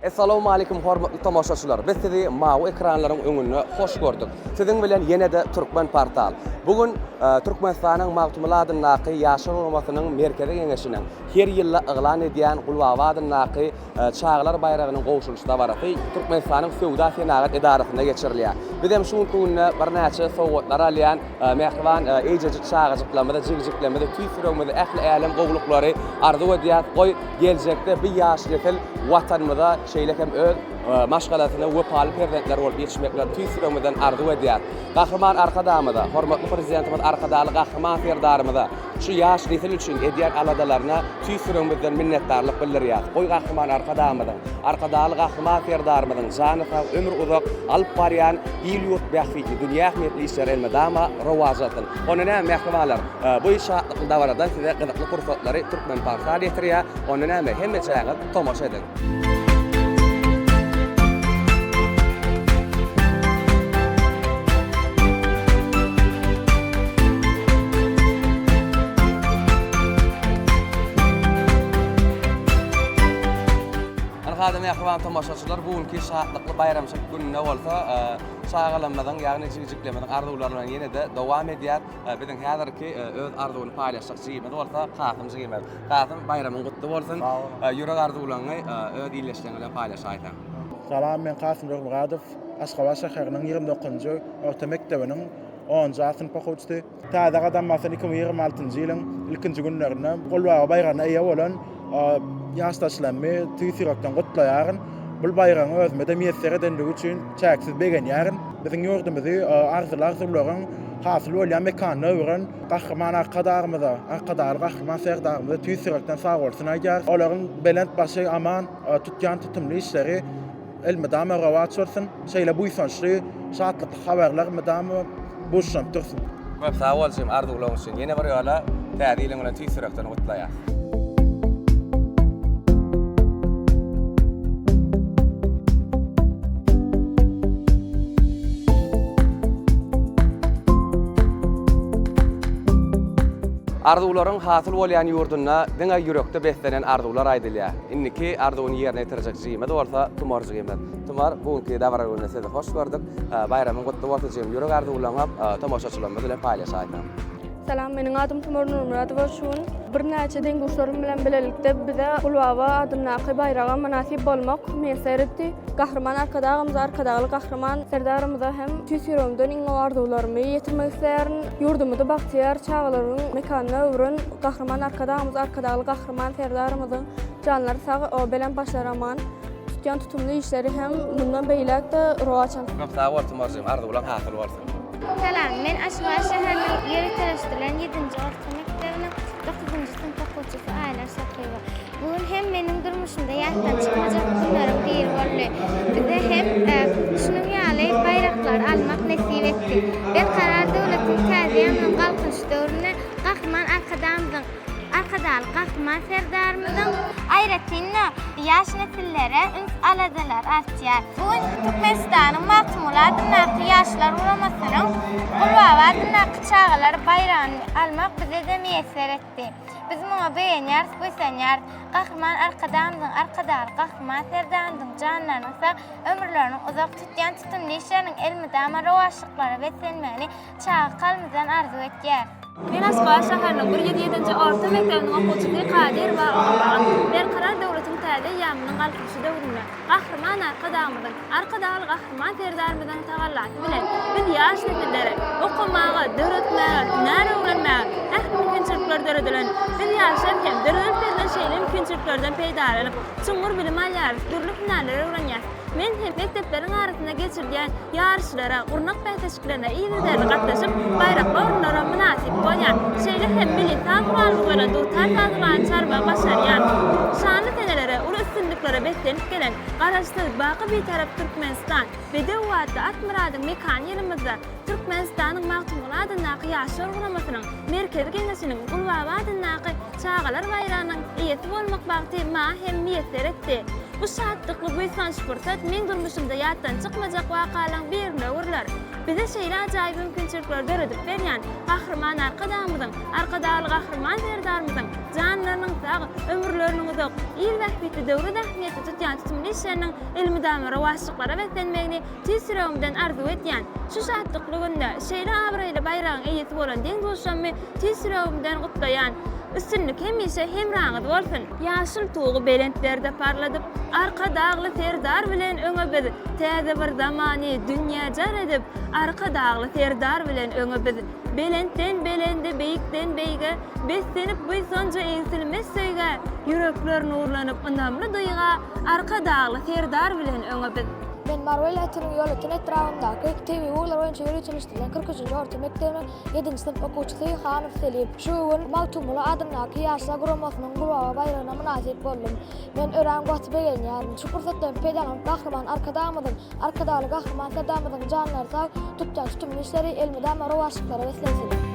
Essalawmalikim hormatly tomaşaçylar! Biz sizi mawy ekranlaryň öňünde hoş gördük. Siziň bilen ýene-de Türkmen Portal. Bu gün Türkmenistanyň Magtymguly adyndaky Ýaşlar guramasynyň Merkezi Geňeşiniň her ýylda yglan edýän Gulbaba adyndaky Çagalar baýragynyň gowşurylyş dabarasy Türkmenistanyň Söwda-senagat edarasynda geçirilýär. Biz hem şu günki günde birnäçe sowgatlar alýan mähriban eýjejik çagajyklarymyza, jigijiklerimize tüýs ýüregimizde ähli älem gowulyklary arzuw edýäris. Goý, geljekde bu ýaş nesil Watanymyza, şeýle hem öz maşgalasyna wepaly perzentler bolup ýetişmeklerini tüýs ýüregimizden arzuw edýäris. Gahryman Arkadagymyza, hormatly Prezidentimiz Arkadagly Gahryman Serdarymyza şu ýaş nesil üçin edýän aladalaryna tüýs ýüregimizden minnetdarlyk bildirýäris. Goý Gahryman Arkadagymyzyň, Arkadagly Gahryman Serdarymyzyň jany sag, ömri uzak, alyp barýan il-ýurt bähbitli, dünýä ähmiýetli işleri elmydama rowaç alsyn. Onda näme, mähribanlar, bu şatlykly dabaradan size gyzykly pursatlary Türkmenportal ýetirýär. Onda näme, hemmeçäňiz tomaşa ediň! Ynha-da mähriban tomaşaçylar, bu günki şatlykly baýramçylyk gününde bolsa çagalarymyzyň, ýagny jigijiklerimiziň arzuwlary bilen ýene-de dowam edýär. Biziň häzirki öz arzuwyny paýlaşjak jigimiz bolsa Kasym jigimiz. Kasym, baýramyň gutly bolsun. Sag boluň. Ýürek arzuwlaryňy öz ildeşleriň bilen paýlaşaýsaň. Salam, men Kasym Begmyradow, Aşgabat şäheriniň 29-njy orta mekdebiniň onunjy A synp okuwçysy. Täze gadam basan 2026-njy ýylyň ilkinji günlerinde Gulbaba baýragyna eýe bolan ýaşdaşlarymy tüýs ýürekden gutlaýaryn. Bu baýragyň özüme-de miýesser edendigi üçin çäksiz begenýärin. Biziň ýurdumyzy arzyly arzuwlaryň hasyl bolýan mekanyna öwüren Gahryman Arkadagymyza, Arkadagly Gahryman Serdarymyza tüýs ýürekden sagbolsun aýdýarys. Olaryň belent başy aman, tutýan tutumly işleri elmydama rowaç bolsun. Şeýle buýsançly, şatlykly habarlar mydama buşlanyp dursun. Köp sag bol jigim arzuwlaryň üçin. Ýene bir ýola Täze ýylyň bilen tüýs ýürekden gutlaýas. Arzuwlaryň hasyl bolýan ýurdunda diňe ýürekde beslenen arzuwlar aýdylýar. Indiki arzuwyny ýerine ýetirjek jigimiz bolsa Tumar jigimiz. Tumar, bu günki dabara günde sizi hoş gördük. Baýramyň gutly bolsun jigim, ýürek arzuwlaryňy tomaşaçylarymyz bilen paýlaşaýsaň. Salam, meniň adym Tumar Nurmyradowa. Şu gün birnäçe deň-duşlarym bilen bilelikde bize Gulbaba adyndaky baýraga mynasyp bolmak miýesser etdi. Gahryman Arkadagymyza, Arkadagly Gahryman Serdarymyza hem tüýs ýüregimden iň gowy arzuwlarymy ýetirmek isleýärin. Ýurdumyzy bagtyýar çagalaryň mekanyna öwren Gahryman Arkadagymyz, Arkadagly Gahryman Serdarymyzyň janlary sag, belent başlary aman, tutýan tutumly işleri hem mundan beýläk-de rowaç alsyn. Köp sag bol Tumarjygym, arzuwlaň hasyl bolsun. Salam, men Aşgabat şäheriniň ýöriteleşdirilen ýedinji orta mekdebiniň dokuzynjy synp okuwçysy Aýlar Sahyýewa. Bu gün hem meniň durmuşymda ýatdan çykmajak günleriň biri boldy. Bize hem şunuň ýaly baýraklary almak nesip etdi. Berkarar döwletiň täze ýylynyň Galkynyş döwründe Gahryman Arkadagymyzyň, Arkadagly Gahryman Serdarymyzyň, Aýratyn-da, ýaş nesillere üns-aladalary artýar. Bu gün Türkmenistanyň Magtymguly adyndaky Ýaşlar guramasynyň Gulbaba adyndaky çagalar baýragyny almak bize-de miýesser etdi. Biz muňa begenýäris, buýsanýarys. Gahryman Arkadagymyzyň, Arkadagly Gahryman Serdarymyzyň janlarynyň sag, ömürleriniň uzak, tutýan tutumly işleriniň elmydama rowaçlyklara beslenmegini çaga kalbymyzdan arzuw etýäris. Men Aşgabat şäheriniň 107-nji orta mekdebiniň okuwçysy Kadyrowa Ogulbagt. Berkarar döwletiň täze eýýamynyň Galkynyşy döwründe Gahryman Arkadagymyzyň, Arkadagly Gahryman Serdarymyzyň tagallasy bilen biz ýaş nesillere okamaga, döretmäge, hünär öwrenmäge ähli mümkinçilikler döredilen. Biz ýaşlar hem döredilip berlen şeýle mümkinçiliklerden peýdalanyp, çuňňur bilim alýarys, dürli hünärleri öwrenýäris. Men hem mekdepleriň arasynda geçirilýän ýaryşlara, gurnak bäsleşiklerine yzygiderli gatnaşyp, baýrakly orunlara mynasyp bolýan. Şeýle hem milli saz guralymyz bolan dutar sazymany çalmagy başarýan. Şanly senelere, uly üstünliklere beslenip gelen Garaşsyz, baky Bitarap Türkmenistan, bedew atly at myradyň mekany ýylymyzda Türkmenistanyň Magtymguly adyndaky Ýaşlar guramasynyň Merkezi Geňeşiniň Gulbaba adyndaky. Çagalar baýragynyň eýesi bolmak bagty maňa hem miýesser etdi. Bu şatlykly buýsanç pursat meň durmuşymda ýatdan çykmajak wakalaryň birine öwrüler. Bize şeýle ajaýyp mümkinçilikleri döredip berýän Gahryman Arkadagymyzyň, Arkadagly Gahryman Serdarymyzyň janlarynyň sag, ömürleriniň uzak, il bähbitli döwlet ähmiýetli tutýan tutumly işleriniň elmydama rowaçlyklara beslenmegini tüýs ýüregimden arzuw edýän. Şu şatlykly günde şeýle abraýly baýragyň eýesi bolan deň-duşlammy tüýs ýüregimden gutlaýan. Üstünlik hemişe hemraňyz bolsun! Ýaşyl tugy belentlerde parladyp, Arkadagly Serdar bilen öňe biz, Täze bir zamany dünýä jar edip, Arkadagly Serdar bilen öňe biz. Belentden belende, beýikden beýge, Beslenip buýsanja egsilmez söýgä, Ýürekler nurlanyp ynamly duýga, Arkadagly Serdar bilen öňe biz. Men Mary welaýatynyň Ýolöten etrabyndaky tebigy ugurlar boýunça ýöriteleşdirilen 43-nji orta mekdebiniň ýedinji synp okuwçysy Hanow Selim. Şu gün Magtymguly adyndaky Ýaşlar guramasynyň Gulbaba baýragyna mynasyp boldum. Men örän gaty begenýärin. Şu pursatdan peýdalanyp Gahryman Arkadagymyzyň, Arkadagly Gahryman Serdarymyzyň janlary sag, tutýan tutumly işleri elmydama rowaçlyklara beslensin!